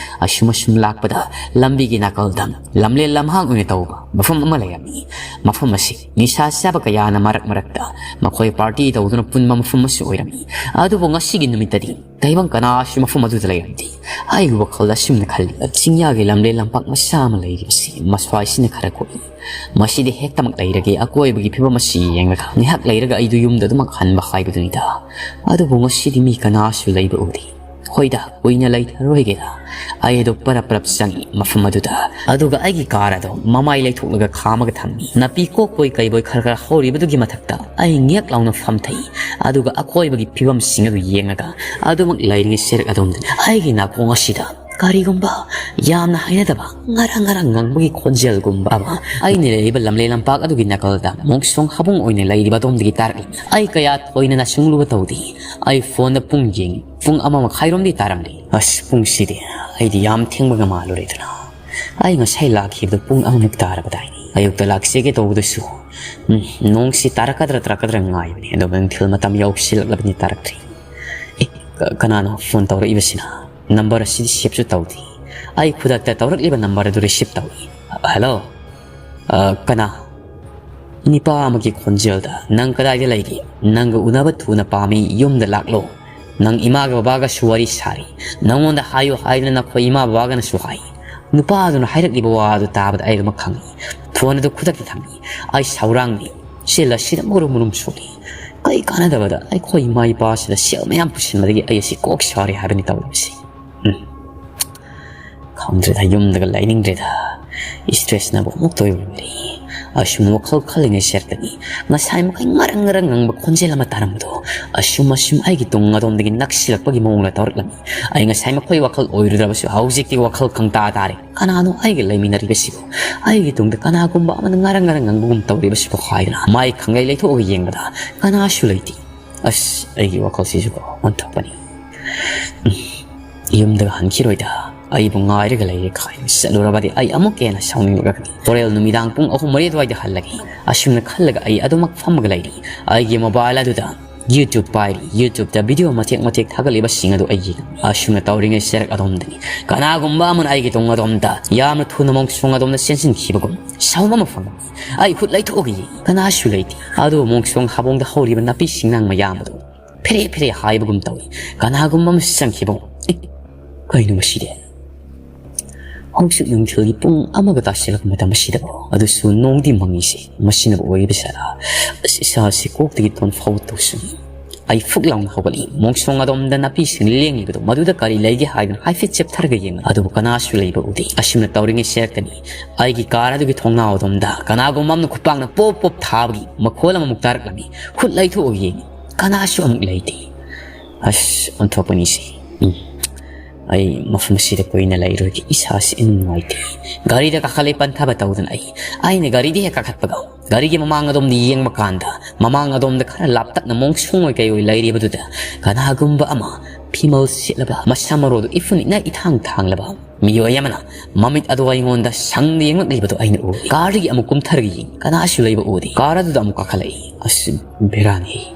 ꯑꯁꯨꯝ ꯑꯁꯨꯝ ꯂꯥꯛꯄꯗ ꯂꯝꯕꯤꯒꯤ ꯅꯥꯀꯜꯗ ꯂꯝꯂꯦꯟ ꯂꯝꯍꯥꯡ ꯑꯣꯏꯅ ꯇꯧꯕ ꯃꯐꯝ ꯑꯃ ꯂꯩꯔꯝꯃꯤ꯫ ꯃꯐꯝ ꯑꯁꯤ ꯅꯤꯁꯥ ꯆꯥꯕ ꯀꯌꯥꯅ ꯃꯔꯛ ꯃꯔꯛꯇ ꯃꯈꯣꯏ ꯄꯥꯔꯇꯤ ꯇꯧꯗꯨꯅ ꯄꯨꯟꯕ ꯃꯐꯝ ꯑꯃꯁꯨ ꯑꯣꯏꯔꯝꯃꯤ꯫ ꯑꯗꯨꯕꯨ ꯉꯁꯤꯒꯤ ꯅꯨꯃꯤꯠꯇꯗꯤ ꯇꯥꯏꯕꯪ ꯀꯅꯥꯁꯨ ꯃꯐꯝ ꯑꯗꯨꯗ ꯂꯩꯔꯝꯗꯦ꯫ ꯑꯩꯒꯤ ꯋꯥꯈꯜꯗ ꯑꯁꯨꯝꯅ ꯈꯜꯂꯤ, ꯆꯤꯡꯌꯥꯒꯤ ꯂꯝꯂꯦꯟ ꯂꯝꯄꯥꯛ ꯃꯆꯥ ꯑꯃ ꯂꯩꯔꯤꯕꯁꯤ ꯃꯁ꯭ꯋꯥꯏꯁꯤꯅ ꯈꯔ ꯀꯨꯞꯏ꯫ ꯃꯁꯤꯗ ꯍꯦꯛꯇꯃꯛ ꯂꯩꯔꯒꯦ, ꯑꯀꯣꯏꯕꯒꯤ ꯐꯤꯕꯝ ꯑꯁꯤ ꯌꯦꯡꯂꯒ ꯉꯥꯏꯍꯥꯛ ꯂꯩꯔꯒ ꯑꯩꯗꯨ ꯌꯨꯝꯗ ꯑꯗꯨꯃꯛ ꯍꯟꯕ ꯍꯥꯏꯕꯗꯨꯅꯤꯗ꯫ ꯑꯗꯨꯕꯨ ꯉꯁꯤꯗꯤ ꯃꯤ ꯀꯅꯥꯁꯨ ꯂꯩꯕ ꯎꯗꯦ꯫ ꯍꯣꯏꯗ, ꯀꯨꯏꯅ ꯂꯩꯊꯔꯣꯏꯒꯦꯗ꯫ ꯑꯩ ꯑꯗꯨ ꯄꯔꯞ ꯄꯔꯞ ꯆꯪꯉꯤ ꯃꯐꯝ ꯑꯗꯨꯗ꯫ ꯑꯗꯨꯒ ꯑꯩꯒꯤ ꯀꯥꯔ ꯑꯗꯨ ꯃꯃꯥꯏ ꯂꯩꯊꯣꯛꯂꯒ ꯈꯥꯝꯃꯒ ꯊꯝꯃꯤ꯫ ꯅꯥꯄꯤ ꯀꯣꯛꯄꯣꯏ ꯀꯩꯕꯣꯏ ꯈꯔ ꯈꯔ ꯍꯧꯔꯤꯕꯗꯨꯒꯤ ꯃꯊꯛꯇ ꯑꯩ ꯉꯦꯛ ꯂꯥꯎꯅ ꯐꯝꯊꯩ꯫ ꯑꯗꯨꯒ ꯑꯀꯣꯏꯕꯒꯤ ꯐꯤꯕꯝꯁꯤꯡ ꯑꯗꯨ ꯌꯦꯡꯂꯒ ꯑꯗꯨꯃꯛ ꯂꯩꯔꯤꯉꯩ ꯆꯦꯔꯛ ꯑꯗꯣꯝꯗꯅꯤ ꯑꯩꯒꯤ ꯅꯥꯀꯣꯡ ꯑꯁꯤꯗ ꯀꯔꯤꯒꯨꯝꯕ ꯌꯥꯝꯅ ꯍꯩꯅꯗꯕ ꯉꯔꯪ ꯉꯔꯪ ꯉꯪꯕꯒꯤ ꯈꯣꯟꯖꯦꯜꯒꯨꯝꯕ ꯑꯃ ꯑꯩꯅ ꯂꯩꯔꯤꯕ ꯂꯝꯂꯦꯟ ꯂꯝꯄꯥꯛ ꯑꯗꯨꯒꯤ ꯅꯥꯀꯜꯗ ꯃꯣꯡꯁꯣꯡ ꯍꯥꯕꯨꯡ ꯑꯣꯏꯅ ꯂꯩꯔꯤꯕ ꯑꯗꯣꯝꯗꯒꯤ ꯇꯥꯔꯛꯂꯤ꯫ ꯑꯩ ꯀꯌꯥ ꯊꯣꯏꯅ ꯅꯥꯆꯨꯡꯂꯨꯕ ꯇꯧꯗꯦ꯫ ꯑꯩ ꯐꯣꯟꯗ ꯄꯨꯡ ꯌꯦꯡꯉꯤ꯫ ꯄꯨꯡ ꯑꯃ ꯃꯈꯥꯏꯔꯣꯝꯗꯤ ꯇꯥꯔꯝꯂꯦ꯫ ꯑꯁ, ꯄꯨꯡꯁꯤꯗꯤ ꯑꯩꯗꯤ ꯌꯥꯝ ꯊꯦꯡꯕꯒ ꯃꯥꯜꯂꯨꯔꯦꯗꯅ꯫ ꯑꯩ ꯉꯁꯥꯏ ꯂꯥꯛꯈꯤꯕꯗꯨ ꯄꯨꯡ ꯑꯃꯃꯨꯛ ꯇꯥꯔꯕꯗꯥꯏꯅꯦ꯫ ꯑꯌꯨꯛꯇ ꯂꯥꯛꯆꯒꯦ ꯇꯧꯕꯗꯁꯨ, ꯎꯝ, ꯅꯣꯡꯁꯤ ꯇꯥꯔꯛꯀꯗ꯭ꯔꯥ ꯇꯥꯔꯛꯀꯗ꯭ꯔꯥ ꯉꯥꯏꯕꯅꯦ꯫ ꯑꯗꯨꯒ ꯅꯨꯡꯊꯤꯜ ꯃꯇꯝ ꯌꯧꯁꯤꯜꯂꯛꯂꯕꯅꯤ, ꯇꯥꯔꯛꯇ꯭ꯔꯤ꯫ ꯑꯦ, ꯀ-, ꯀꯅꯥꯅꯣ ꯐꯣꯟ ꯇꯧꯔꯛꯏꯕꯁꯤꯅ? ꯅꯝꯕꯔ ꯑꯁꯤꯗꯤ ꯁꯦꯞꯁꯨ ꯇꯧꯗꯦ꯫ ꯑꯩ ꯈꯨꯗꯛꯇ ꯇꯧꯔꯛꯂꯤꯕ ꯅꯝꯕꯔ ꯑꯗꯨ ꯔꯤꯁꯤꯞ ꯇꯧꯏ꯫ ꯍꯜꯂꯣ? ꯑ, ꯀꯅꯥ? ꯅꯤꯄꯥ ꯑꯃꯒꯤ ꯈꯣꯟꯖꯦꯜꯗ, "ꯅꯪ ꯀꯗꯥꯏꯗ ꯂꯩꯒꯦ? ꯅꯪꯒ ꯎꯅꯕ ꯊꯨꯅ ꯄꯥꯝꯃꯤ, ꯌꯨꯝꯗ ꯂꯥꯛꯂꯣ꯫ ꯅꯪ ꯏꯃꯥꯒ ꯕꯕꯥꯒꯁꯨ ꯋꯥꯔꯤ ꯁꯥꯔꯤ꯫ ꯅꯪꯉꯣꯟꯗ ꯍꯥꯏꯌꯨ ꯍꯥꯏꯗꯅ ꯅꯈꯣꯏ ꯏꯃꯥ ꯕꯕꯥꯒꯅꯁꯨ ꯍꯥꯏ꯫" ꯅꯨꯄꯥ ꯑꯗꯨꯅ ꯍꯥꯏꯔꯛꯂꯤꯕ ꯋꯥ ꯑꯗꯨ ꯇꯥꯕꯗ ꯑꯩ ꯑꯗꯨꯃꯛ ꯈꯪꯏ꯫ ꯐꯣꯟ ꯑꯗꯨ ꯈꯨꯗꯛꯇ ꯊꯝꯃꯤ꯫ ꯑꯩ ꯁꯥꯎꯔꯥꯡꯂꯤ꯫ ꯁꯤ ꯂꯁꯤꯗ ꯃꯨꯔꯨꯝ ꯃꯨꯔꯨꯝ ꯁꯣꯜꯂꯤ꯫ ꯀꯩ ꯀꯥꯟꯅꯗꯕꯗ ꯑꯩꯈꯣꯏ ꯏꯃꯥ ꯏꯄꯥꯁꯤꯗ ꯁꯦꯜ ꯃꯌꯥꯝ ꯄꯨꯁꯤꯟꯕꯗꯒꯤ ꯑꯩ ꯑꯁꯤ ꯀꯣꯛ ꯁꯥꯔꯦ ꯍꯥꯏꯕꯅꯤ ꯇꯧꯔꯤꯕꯁꯤ꯫ ꯎꯝ꯫ ꯈꯪꯗ꯭ꯔꯦꯗ, ꯌꯨꯝꯗꯒ ꯂꯩꯅꯤꯡꯗ꯭ꯔꯦꯗ꯫ ꯏꯁꯇ꯭ꯔꯦꯁꯅꯕꯨ ꯑꯃꯨꯛꯇ ꯑꯣꯏꯕ ꯂꯣꯏꯔꯦ꯫ ꯑꯁꯨꯝ ꯋꯥꯈꯜ ꯈꯜꯂꯤꯉꯩ ꯁꯦꯔꯛꯇꯅꯤ ꯉꯁꯥꯏ ꯃꯈꯩ ꯉꯔꯪ ꯉꯔꯪ ꯉꯪꯕ ꯈꯣꯟꯖꯦꯜ ꯑꯃ ꯇꯥꯔꯝꯕꯗꯣ ꯑꯁꯨꯝ ꯑꯁꯨꯝ ꯑꯩꯒꯤ ꯇꯨꯡ ꯑꯗꯣꯝꯗꯒꯤ ꯅꯛꯁꯤꯜꯂꯛꯄꯒꯤ ꯃꯑꯣꯡꯗ ꯇꯧꯔꯛꯂꯝꯃꯤ꯫ ꯑꯩ ꯉꯁꯥꯏ ꯃꯈꯣꯏ ꯋꯥꯈꯜ ꯑꯣꯏꯔꯨꯗ꯭ꯔꯕꯁꯨ ꯍꯧꯖꯤꯛꯇꯤ ꯋꯥꯈꯜ ꯈꯪꯇꯥ ꯇꯥꯔꯦ꯫ ꯀꯅꯥꯅꯣ ꯑꯩꯒ ꯂꯩꯃꯤꯟꯅꯔꯤꯕꯁꯤꯕꯨ? ꯑꯩꯒꯤ ꯇꯨꯡꯗ ꯀꯅꯥꯒꯨꯝꯕ ꯑꯃꯅ ꯉꯔꯪ ꯉꯔꯪ ꯉꯪꯕꯒꯨꯝ ꯇꯧꯔꯤꯕꯁꯤꯕꯨ ꯍꯥꯏꯗꯨꯅ ꯃꯥꯏ ꯈꯪꯂꯩ ꯂꯩꯊꯣꯛꯑꯒ ꯌꯦꯡꯕꯗ ꯀꯅꯥꯁꯨ ꯂꯩꯇꯦ꯫ ꯑꯁ, ꯑꯩꯒꯤ ꯋꯥꯈꯜꯁꯤꯁꯨꯀꯣ ꯑꯣꯟꯊꯣꯛꯄꯅꯤ꯫ ꯎꯝ, ꯌꯨꯝꯗ ꯍꯟꯈꯤꯔꯣꯏꯗ, ꯑꯩꯕꯨ ꯉꯥꯏꯔꯒ ꯂꯩꯔꯦ ꯈꯥꯏꯅ ꯆꯠꯂꯨꯔꯕꯗꯤ ꯑꯩ ꯑꯃꯨꯛꯀ ꯍꯦꯟꯅ ꯁꯥꯎꯅꯤꯡꯂꯛꯀꯅꯤ꯫ ꯍꯣꯔꯦꯟ ꯅꯨꯃꯤꯗꯥꯡ ꯄꯨꯡ ꯑꯍꯨꯝ ꯃꯔꯤ ꯑꯗꯨꯋꯥꯏꯗ ꯍꯜꯂꯒꯦ꯫ ꯑꯁꯨꯝꯅ ꯈꯜꯂꯒ ꯑꯩ ꯑꯗꯨꯃꯛ ꯐꯝꯃꯒ ꯂꯩꯔꯤ꯫ ꯑꯩꯒꯤ mobile ꯑꯗꯨꯗ YouTube ꯄꯥꯏꯔꯤ꯫ YouTubeꯇ video ꯃꯇꯦꯛ ꯃꯇꯦꯛ ꯊꯥꯒꯠꯂꯤꯕꯁꯤꯡ ꯑꯗꯨ ꯑꯩ ꯌꯦꯡꯉꯤ꯫ ꯑꯁꯨꯝꯅ ꯇꯧꯔꯤꯉꯩ ꯁꯦꯔꯛ ꯑꯗꯣꯝꯗꯅꯤ ꯀꯅꯥꯒꯨꯝꯕ ꯑꯃꯅ ꯑꯩꯒꯤ ꯇꯨꯡ ꯑꯗꯣꯝꯗ ꯌꯥꯝꯅ ꯊꯨꯅ ꯃꯣꯡꯁꯣꯡ ꯑꯗꯣꯝꯗ ꯆꯦꯟꯁꯤꯟꯈꯤꯕꯒꯨꯝ ꯁꯥꯎꯝ ꯑꯃ ꯐꯪꯉꯤ꯫ ꯑꯩ ꯈꯨꯠ ꯂꯩꯊꯣꯛꯑꯒ ꯌꯦꯡꯉꯤ꯫ ꯀꯅꯥꯁꯨ ꯂꯩꯇꯦ꯫ ꯑꯗꯨꯕꯨ ꯃꯣꯡꯁꯣꯡ ꯍꯥꯕꯣꯡꯗ ꯍꯧꯔꯤꯕ ꯅꯥꯄꯤ ꯁꯤꯡꯅꯥꯡ ꯃꯌꯥꯝ ꯑꯗꯨ ꯐꯦꯔꯦ ꯐꯦꯔꯦ ꯍꯥꯏꯕꯒꯨꯝ ꯇꯧꯏ꯫ ꯀꯅꯥꯒꯨꯝꯕ ꯑꯃ ꯆꯪꯈꯤꯕꯒꯨꯝ꯫ ꯑꯦ, ꯀꯩꯅꯣ ꯃꯁꯤꯗꯤ? ꯍꯧꯖꯤꯛ ꯅꯨꯡꯊꯤꯜꯒꯤ ꯄꯨꯡ ꯑꯃꯒ ꯇꯥꯁꯤꯜꯂꯛꯄ ꯃꯇꯝ ꯑꯁꯤꯗꯕꯨ, ꯑꯗꯨꯁꯨ ꯅꯣꯡꯗꯤ ꯃꯪꯉꯤꯁꯦ, ꯃꯁꯤꯅꯕꯨ ꯑꯣꯏꯔꯤꯕ ꯖꯥꯠꯂꯥ? ꯑꯁ, ꯏꯁꯥꯁꯤ ꯀꯣꯛꯇꯒꯤ ꯇꯣꯟ ꯐꯥꯎꯕ ꯇꯧꯁꯤꯜꯂꯤ꯫ ꯑꯩ ꯐꯨꯛ ꯂꯥꯎꯅ ꯍꯧꯒꯠꯂꯤ꯫ ꯃꯣꯡꯁꯣꯡ ꯑꯗꯣꯝꯗ ꯅꯥꯄꯤꯁꯤꯡ ꯂꯦꯡꯂꯤꯕꯗꯨ ꯃꯗꯨꯗ ꯀꯔꯤ ꯂꯩꯒꯦ ꯍꯥꯏꯗꯨꯅ ꯍꯥꯏꯐꯦꯠ ꯆꯦꯞꯊꯔꯒ ꯌꯦꯡꯂꯤ, ꯑꯗꯨꯕꯨ ꯀꯅꯥꯁꯨ ꯂꯩꯕ ꯎꯗꯦ꯫ ꯑꯁꯨꯝꯅ ꯇꯧꯔꯤꯉꯩ ꯁꯦꯔꯛꯇꯅꯤ ꯑꯩꯒꯤ car ꯑꯗꯨꯒꯤ ꯊꯣꯡꯅꯥꯎ ꯑꯗꯣꯝꯗ ꯀꯅꯥꯒꯨꯝꯕ ꯑꯃꯅ ꯈꯨꯠꯄꯥꯛꯅ ꯄꯣꯞ ꯄꯣꯞ ꯊꯥꯕꯒꯤ ꯃꯈꯣꯜ ꯑꯃꯃꯨꯛ ꯇꯥꯔꯛꯂꯝꯃꯤ꯫ ꯈꯨꯠ ꯂꯩꯊꯣꯛꯑꯒ ꯌꯦꯡꯉꯤ꯫ ꯀꯅꯥꯁꯨ ꯑꯃꯨꯛ ꯂꯩꯇꯦ꯫ ꯑꯁ, ꯑꯣꯟꯊꯣꯛꯄꯅꯤꯁꯦ꯫ ꯎꯝ꯫ ꯑꯩ ꯃꯐꯝ ꯑꯁꯤꯗ ꯀꯨꯏꯅ ꯂꯩꯔꯣꯏꯒꯦ꯫ ꯏꯁꯥꯁꯤ ꯏꯅꯨꯡ ꯅꯨꯡꯉꯥꯏꯇꯦ꯫ ꯒꯥꯔꯤꯗ ꯀꯥꯈꯠꯂꯦ ꯄꯟꯊꯕ ꯇꯧꯗꯅ ꯑꯩ꯫ ꯑꯩꯅ ꯒꯥꯔꯤꯗ ꯍꯦꯛ ꯀꯥꯈꯠꯄꯒ, ꯒꯥꯔꯤꯒꯤ ꯃꯃꯥꯡ ꯑꯗꯣꯝꯗ ꯌꯦꯡꯕ ꯀꯥꯟꯗ, ꯃꯃꯥꯡ ꯑꯗꯣꯝꯗ ꯈꯔ ꯂꯥꯞꯇꯛꯅ ꯃꯣꯡꯁꯣꯡ ꯑꯣꯏ ꯀꯩ ꯑꯣꯏ ꯂꯩꯔꯤꯕꯗꯨꯗ ꯀꯅꯥꯒꯨꯝꯕ ꯑꯃ ꯐꯤꯃꯜ ꯁꯦꯠꯂꯕ, ꯃꯁꯝ ꯃꯔꯨꯗꯨ ꯏꯐꯨꯟ ꯏꯅ ꯏꯊꯥꯡ ꯊꯥꯡꯂꯕ ꯃꯤꯑꯣꯏ ꯑꯃꯅ ꯃꯃꯤꯠ ꯑꯗꯨ ꯑꯩꯉꯣꯟꯗ ꯁꯪꯅ ꯌꯦꯡꯂꯛꯂꯤꯕꯗꯨ ꯑꯩꯅ ꯎꯏ꯫ Carꯗꯒꯤ ꯑꯃꯨꯛ ꯀꯨꯝꯊꯔꯒ ꯌꯦꯡ, ꯀꯅꯥꯁꯨ ꯂꯩꯕ ꯎꯗꯦ꯫ Car ꯑꯗꯨꯗ ꯑꯃꯨꯛ ꯀꯥꯈꯠꯂꯛꯏ꯫ ꯑꯁ, ꯕꯦꯔꯥꯅꯤ꯫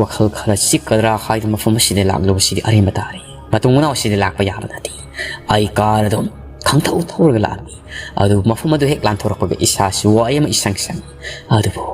ꯋꯥꯈꯜ ꯈꯔ ꯆꯤꯛꯀꯗ꯭ꯔꯥ ꯍꯥꯏꯗꯨꯅ ꯃꯐꯝ ꯑꯁꯤꯗ ꯂꯥꯛꯂꯨꯕꯁꯤꯗꯤ ꯑꯔꯦꯝꯕ ꯇꯥꯔꯦ꯫ ꯃꯇꯨꯡ ꯃꯅꯥꯎ ꯑꯁꯤꯗ ꯂꯥꯛꯄ ꯌꯥꯕ ꯅꯠꯇꯦ꯫ ꯑꯩ car ꯑꯗꯨꯝ ꯈꯪꯊꯧ ꯊꯧꯔꯒ ꯂꯥꯛꯂꯝꯃꯤ꯫ ꯑꯗꯨ ꯃꯐꯝ ꯑꯗꯨ ꯍꯦꯛ ꯂꯥꯟꯊꯣꯔꯛꯄꯒ ꯏꯁꯥꯁꯤ ꯋꯥꯏ ꯑꯃ ꯏꯁꯪ ꯁꯪꯏ꯫ ꯑꯗꯨꯕꯨ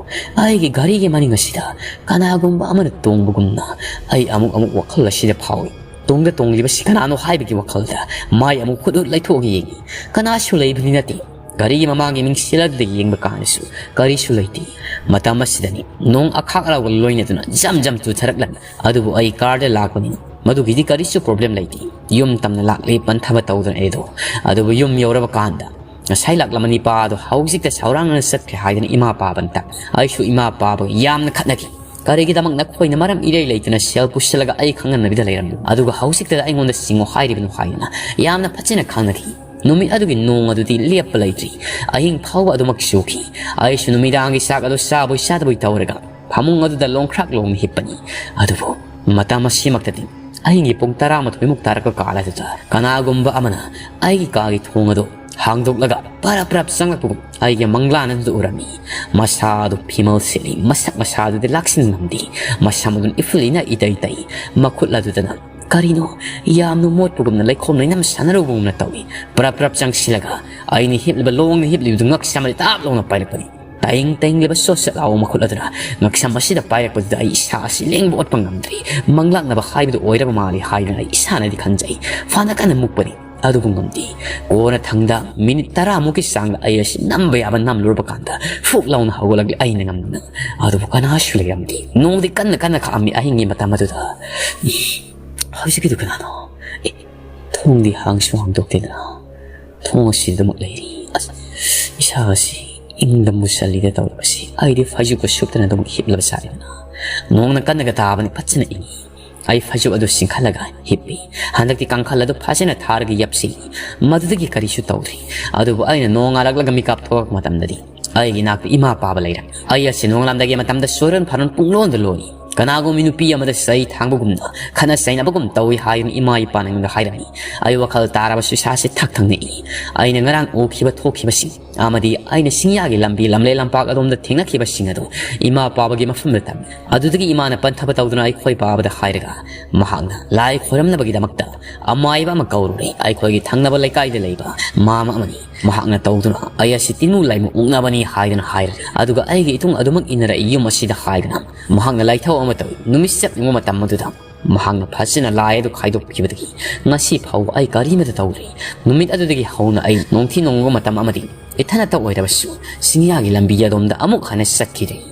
ꯑꯩꯒꯤ ꯒꯥꯔꯤꯒꯤ ꯃꯅꯤꯡ ꯑꯁꯤꯗ ꯀꯅꯥꯒꯨꯝꯕ ꯑꯃꯅ ꯇꯣꯡꯕꯒꯨꯝꯅ ꯑꯩ ꯑꯃꯨꯛ ꯑꯃꯨꯛ ꯋꯥꯈꯜ ꯑꯁꯤꯗ ꯐꯥꯎꯏ꯫ ꯇꯨꯡꯗ ꯇꯣꯡꯂꯤꯕꯁꯤ ꯀꯅꯥꯅꯣ ꯍꯥꯏꯕꯒꯤ ꯋꯥꯈꯜꯗ ꯃꯥꯏ ꯑꯃꯨꯛ ꯍꯨꯠ ꯍꯨꯠ ꯂꯩꯊꯣꯛꯑꯒ ꯌꯦꯡꯏ꯫ ꯀꯅꯥꯁꯨ ꯂꯩꯕꯗꯤ ꯅꯠꯇꯦ꯫ ꯒꯥꯔꯤꯒꯤ ꯃꯃꯥꯡꯒꯤ ꯃꯤꯡꯁꯦꯜ ꯑꯗꯨꯗ ꯌꯦꯡꯕ ꯀꯥꯟꯗꯁꯨ ꯀꯔꯤꯁꯨ ꯂꯩꯇꯦ꯫ ꯃꯇꯝ ꯑꯁꯤꯗꯅꯤ ꯅꯣꯡ ꯑꯈꯥꯛ ꯑꯔꯥꯎꯒ ꯂꯣꯏꯅꯗꯨꯅ ꯖꯝ ꯖꯝ ꯆꯨꯊꯔꯛꯂꯝꯃꯤ꯫ ꯑꯗꯨꯕꯨ ꯑꯩ carꯗ ꯂꯥꯛꯄꯅꯤꯅ ꯃꯗꯨꯒꯤꯗꯤ ꯀꯔꯤꯁꯨ problem ꯂꯩꯇꯦ꯫ ꯌꯨꯝ ꯇꯝꯅ ꯂꯥꯛꯂꯦ ꯄꯟꯊꯕ ꯇꯧꯗꯅ ꯑꯩꯗꯣ꯫ ꯑꯗꯨꯕꯨ ꯌꯨꯝ ꯌꯧꯔꯕ ꯀꯥꯟꯗ ꯉꯁꯥꯏ ꯂꯥꯛꯂꯝꯕ ꯅꯤꯄꯥ ꯑꯗꯣ ꯍꯧꯖꯤꯛꯇ ꯁꯧꯔꯥꯡꯅꯅ ꯆꯠꯈ꯭ꯔꯦ ꯍꯥꯏꯗꯅ ꯏꯃꯥ ꯄꯥꯕꯅ ꯇꯥꯛꯏ꯫ ꯑꯩꯁꯨ ꯏꯃꯥ ꯄꯥꯕꯒ ꯌꯥꯝꯅ ꯈꯠꯅꯈꯤ꯫ ꯀꯔꯤꯒꯤꯗꯃꯛ ꯅꯈꯣꯏꯅ ꯃꯔꯝ ꯏꯔꯩ ꯂꯩꯇꯅ ꯁꯦꯜ ꯄꯨꯁꯤꯜꯂꯒ ꯑꯩ ꯈꯪꯍꯟꯅꯕꯤꯗ ꯂꯩꯔꯝꯂꯤꯕ, ꯑꯗꯨꯒ ꯍꯧꯖꯤꯛꯇꯗ ꯑꯩꯉꯣꯟꯗ ꯆꯤꯡꯉꯣ ꯍꯥꯏꯔꯤꯕꯅꯣ ꯍꯥꯏꯗꯅ ꯌꯥꯝꯅ ꯐꯖꯅ ꯈꯪꯅꯈꯤ꯫ ꯅꯨꯃꯤꯠ ꯑꯗꯨꯒꯤ ꯅꯣꯡ ꯑꯗꯨꯗꯤ ꯂꯦꯞꯄ ꯂꯩꯇ꯭ꯔꯤ꯫ ꯑꯍꯤꯡ ꯐꯥꯎꯕ ꯑꯗꯨꯃꯛ ꯆꯨꯈꯤ꯫ ꯑꯩꯁꯨ ꯅꯨꯃꯤꯗꯥꯡꯒꯤ ꯆꯥꯛ ꯑꯗꯨ ꯆꯥꯕꯣꯏ ꯆꯥꯗꯕꯣꯏ ꯇꯧꯔꯒ ꯐꯃꯨꯡ ꯑꯗꯨꯗ ꯂꯣꯡꯈ꯭ꯔꯥꯛ ꯂꯣꯡꯅ ꯍꯤꯞꯄꯅꯤ꯫ ꯑꯗꯨꯕꯨ ꯃꯇꯝ ꯑꯁꯤꯃꯛꯇꯗꯤ ꯑꯍꯤꯡꯒꯤ ꯄꯨꯡ ꯇꯔꯥꯃꯥꯊꯣꯏꯃꯨꯛ ꯇꯥꯔꯛꯄ ꯀꯥꯟ ꯑꯗꯨꯗ ꯀꯅꯥꯒꯨꯝꯕ ꯑꯃꯅ ꯑꯩꯒꯤ ꯀꯥꯒꯤ ꯊꯣꯡ ꯑꯗꯨ ꯍꯥꯡꯗꯣꯛꯂꯒ ꯄꯔꯞ ꯄꯔꯞ ꯆꯪꯂꯛꯄꯒꯨꯝ ꯑꯩꯒꯤ ꯃꯪꯂꯥꯟ ꯑꯗꯨꯗ ꯎꯔꯝꯃꯤ꯫ ꯃꯁꯥ ꯑꯗꯨ ꯐꯤꯃꯜ ꯁꯦꯠꯂꯤ, ꯃꯁꯛ ꯃꯁꯥ ꯑꯗꯨꯗꯤ ꯂꯥꯛꯁꯤꯟ ꯉꯝꯗꯦ꯫ ꯃꯁꯝ ꯑꯗꯨꯅ ꯏꯐꯨꯜꯂꯤꯅ ꯏꯇꯩ ꯇꯩ, ꯃꯈꯨꯠ ꯑꯗꯨꯗꯅ ꯀꯔꯤꯅꯣ ꯌꯥꯝꯅ ꯃꯣꯠꯄꯒꯨꯝꯅ ꯂꯩꯈꯣꯝ ꯂꯩꯅꯝ ꯁꯥꯟꯅꯔꯨꯕꯒꯨꯝꯅ ꯇꯧꯏ꯫ ꯄ꯭ꯔꯞ ꯄ꯭ꯔꯞ ꯆꯪꯁꯤꯜꯂꯒ ꯑꯩꯅ ꯍꯤꯞꯂꯤꯕ ꯂꯣꯡꯅ ꯍꯤꯞꯂꯤꯕꯗꯨ ꯉꯛꯁꯝ ꯑꯗꯨ ꯇꯥꯞ ꯂꯥꯎꯅ ꯄꯥꯏꯔꯛꯄꯅꯤ꯫ ꯇꯥꯏꯡ ꯇꯥꯏꯡꯂꯤꯕ ꯁꯣꯠ ꯁꯠ ꯂꯥꯎꯕ ꯃꯈꯨꯠ ꯑꯗꯨꯅ ꯉꯛꯁꯝ ꯑꯁꯤꯗ ꯄꯥꯏꯔꯛꯄꯗꯨꯗ ꯑꯩ ꯏꯁꯥ ꯑꯁꯤ ꯂꯦꯡꯕ ꯑꯣꯠꯄ ꯉꯝꯗ꯭ꯔꯤ꯫ ꯃꯪꯂꯥꯛꯅꯕ ꯍꯥꯏꯕꯗꯨ ꯑꯣꯏꯔꯕ ꯃꯥꯜꯂꯤ ꯍꯥꯏꯗꯅ ꯑꯩ ꯏꯁꯥꯅꯗꯤ ꯈꯟꯖꯩ꯫ ꯐꯅ ꯀꯟꯅ ꯃꯨꯛꯄꯅꯤ, ꯑꯗꯨꯕꯨ ꯉꯝꯗꯦ꯫ ꯀꯣꯟꯅ ꯊꯪꯗ ꯃꯤꯅꯤꯠ ꯇꯔꯥꯃꯨꯛꯀꯤ ꯆꯥꯡꯗ ꯑꯩ ꯑꯁꯤ ꯅꯝꯕ ꯌꯥꯕ ꯅꯝꯂꯨꯔꯕ ꯀꯥꯟꯗ ꯐꯨꯛ ꯂꯥꯎꯅ ꯍꯧꯒꯠꯂꯛꯂꯤ ꯑꯩꯅ ꯉꯝꯗꯅ꯫ ꯑꯗꯨꯕꯨ ꯀꯅꯥꯁꯨ ꯂꯩꯔꯝꯗꯦ꯫ ꯅꯣꯡꯗꯤ ꯀꯟꯅ ꯀꯟꯅ ꯈꯥꯛꯑꯝꯃꯤ ꯑꯍꯤꯡꯒꯤ ꯃꯇꯝ ꯑꯗꯨꯗ꯫ "ꯍꯧꯖꯤꯛꯀꯤꯗꯨ ꯀꯅꯥꯅꯣ? ꯑꯦ, ꯊꯣꯡꯗꯤ ꯍꯥꯡꯁꯨ ꯍꯥꯡꯗꯣꯛꯇꯦꯗꯅ꯫ ꯊꯣꯡ ꯑꯁꯤꯗꯃꯛ ꯂꯩꯔꯤ꯫ ꯑꯁ, ꯏꯁꯥ ꯑꯁꯤ ꯏꯪꯗ ꯃꯨꯁꯜꯂꯤꯗ ꯇꯧꯔꯤꯕꯁꯤ꯫ ꯑꯩꯗꯤ ꯐꯩꯖꯨꯞꯀ ꯁꯨꯞꯇꯅ ꯑꯗꯨꯝ ꯍꯤꯞꯂꯕ ꯁꯥꯔꯤꯕꯅ꯫ ꯅꯣꯡꯅ ꯀꯟꯅꯒ ꯇꯥꯕꯅꯤ, ꯐꯖꯅ ꯏꯪꯉꯤ꯫ ꯑꯩ ꯐꯩꯖꯨꯞ ꯑꯗꯨ ꯆꯤꯡꯈꯠꯂꯒ ꯍꯤꯞꯄꯤ꯫ ꯍꯟꯗꯛꯇꯤ ꯀꯥꯡꯈꯜ ꯑꯗꯨ ꯐꯖꯅ ꯊꯥꯔꯒ ꯌꯥꯞꯁꯤꯜꯂꯤ꯫ ꯃꯗꯨꯗꯒꯤ ꯀꯔꯤꯁꯨ ꯇꯧꯗ꯭ꯔꯤ꯫ ꯑꯗꯨꯕꯨ ꯑꯩꯅ ꯅꯣꯡꯉꯥꯜꯂꯛꯂꯒ ꯃꯤꯀꯥꯞ ꯊꯣꯛꯂꯛꯄ ꯃꯇꯝꯗꯗꯤ ꯑꯩꯒꯤ ꯏꯅꯥꯛꯇ ꯏꯃꯥ ꯄꯥꯕ ꯂꯩꯔꯝꯃꯤ꯫ ꯑꯩ ꯑꯁꯤ ꯅꯣꯡꯉꯥꯜꯂꯝꯗꯥꯏꯒꯤ ꯃꯇꯝꯗ ꯆꯨꯔꯟ ꯐꯥꯔꯟ ꯄꯨꯡꯂꯣꯟꯗ ꯂꯣꯜꯂꯤ꯫ ꯀꯅꯥꯒꯨꯝꯕꯤ ꯅꯨꯄꯤ ꯑꯃꯗ ꯆꯩ ꯊꯥꯡꯕꯒꯨꯝꯅ, ꯈꯠꯅ ꯆꯩꯅꯕꯒꯨꯝ ꯇꯧꯏ ꯍꯥꯏꯗꯨꯅ ꯏꯃꯥ ꯏꯄꯥꯅ ꯑꯩꯉꯣꯟꯗ ꯍꯥꯏꯔꯝꯃꯤ꯫ ꯑꯩ ꯋꯥꯈꯜ ꯇꯥꯔꯕꯁꯨ ꯏꯁꯥꯁꯤ ꯊꯛ ꯊꯛ ꯅꯤꯛꯏ꯫ ꯑꯩꯅ ꯉꯔꯥꯡ ꯎꯈꯤꯕ ꯊꯣꯛꯈꯤꯕꯁꯤꯡ ꯑꯃꯗꯤ ꯑꯩꯅ ꯆꯤꯡꯌꯥꯒꯤ ꯂꯝꯕꯤ ꯂꯝꯂꯦꯟ ꯂꯝꯄꯥꯛ ꯑꯗꯣꯝꯗ ꯊꯦꯡꯅꯈꯤꯕꯁꯤꯡ ꯑꯗꯨ ꯏꯃꯥ ꯄꯥꯕꯒꯤ ꯃꯐꯝꯗ ꯇꯝꯃꯤ꯫ ꯑꯗꯨꯗꯒꯤ ꯏꯃꯥꯅ ꯄꯟꯊꯕ ꯇꯧꯗꯨꯅ ꯑꯩꯈꯣꯏ ꯄꯥꯕꯗ ꯍꯥꯏꯔꯒ ꯃꯍꯥꯛꯅ ꯂꯥꯏ ꯈꯣꯏꯔꯝꯅꯕꯒꯤꯗꯃꯛꯇ ꯑꯃꯥꯏꯕ ꯑꯃ ꯀꯧꯔꯨꯔꯦ꯫ ꯑꯩꯈꯣꯏꯒꯤ ꯊꯪꯅꯕ ꯂꯩꯀꯥꯏꯗ ꯂꯩꯕ ꯃꯥꯝꯃ ꯑꯃꯅꯤ꯫ ꯃꯍꯥꯛꯅ ꯇꯧꯗꯨꯅ ꯑꯩ ꯑꯁꯤ ꯇꯤꯟꯃꯨ ꯂꯥꯏꯃꯨ ꯑꯣꯛꯅꯕꯅꯤ ꯍꯥꯏꯗꯨꯅ ꯍꯥꯏꯔꯦ꯫ ꯑꯗꯨꯒ ꯑꯩꯒꯤ ꯏꯇꯨꯡ ꯑꯗꯨꯃꯛ ꯏꯟꯅꯔꯛꯏ ꯌꯨꯝ ꯑꯁꯤꯗ ꯍꯥꯏꯗꯨꯅ ꯃꯍꯥꯛꯅ ꯂꯥꯏꯊꯧ ꯑꯃ ꯇꯧꯏ꯫ ꯅꯨꯃꯤꯠ ꯆꯞ ꯌꯨꯡꯕ ꯃꯇꯝ ꯑꯗꯨꯗ ꯃꯍꯥꯛꯅ ꯐꯖꯅ ꯂꯥꯏ ꯑꯗꯨ ꯈꯥꯏꯗꯣꯛꯈꯤꯕꯗꯒꯤ ꯉꯁꯤ ꯐꯥꯎꯕ ꯑꯩ ꯀꯔꯤꯃꯠꯇ ꯇꯧꯗ꯭ꯔꯤ꯫ ꯅꯨꯃꯤꯠ ꯑꯗꯨꯗꯒꯤ ꯍꯧꯅ ꯑꯩ ꯅꯣꯡꯊꯤ ꯅꯣꯡꯃ ꯃꯇꯝ ꯑꯃꯗꯤ ꯏꯊꯟꯇ ꯑꯣꯏꯔꯕꯁꯨ ꯆꯤꯡꯌꯥꯒꯤ ꯂꯝꯕꯤ ꯑꯗꯣꯝꯗ ꯑꯃꯨꯛ ꯍꯟꯅ ꯆꯠꯈꯤꯗ꯭ꯔꯤ꯫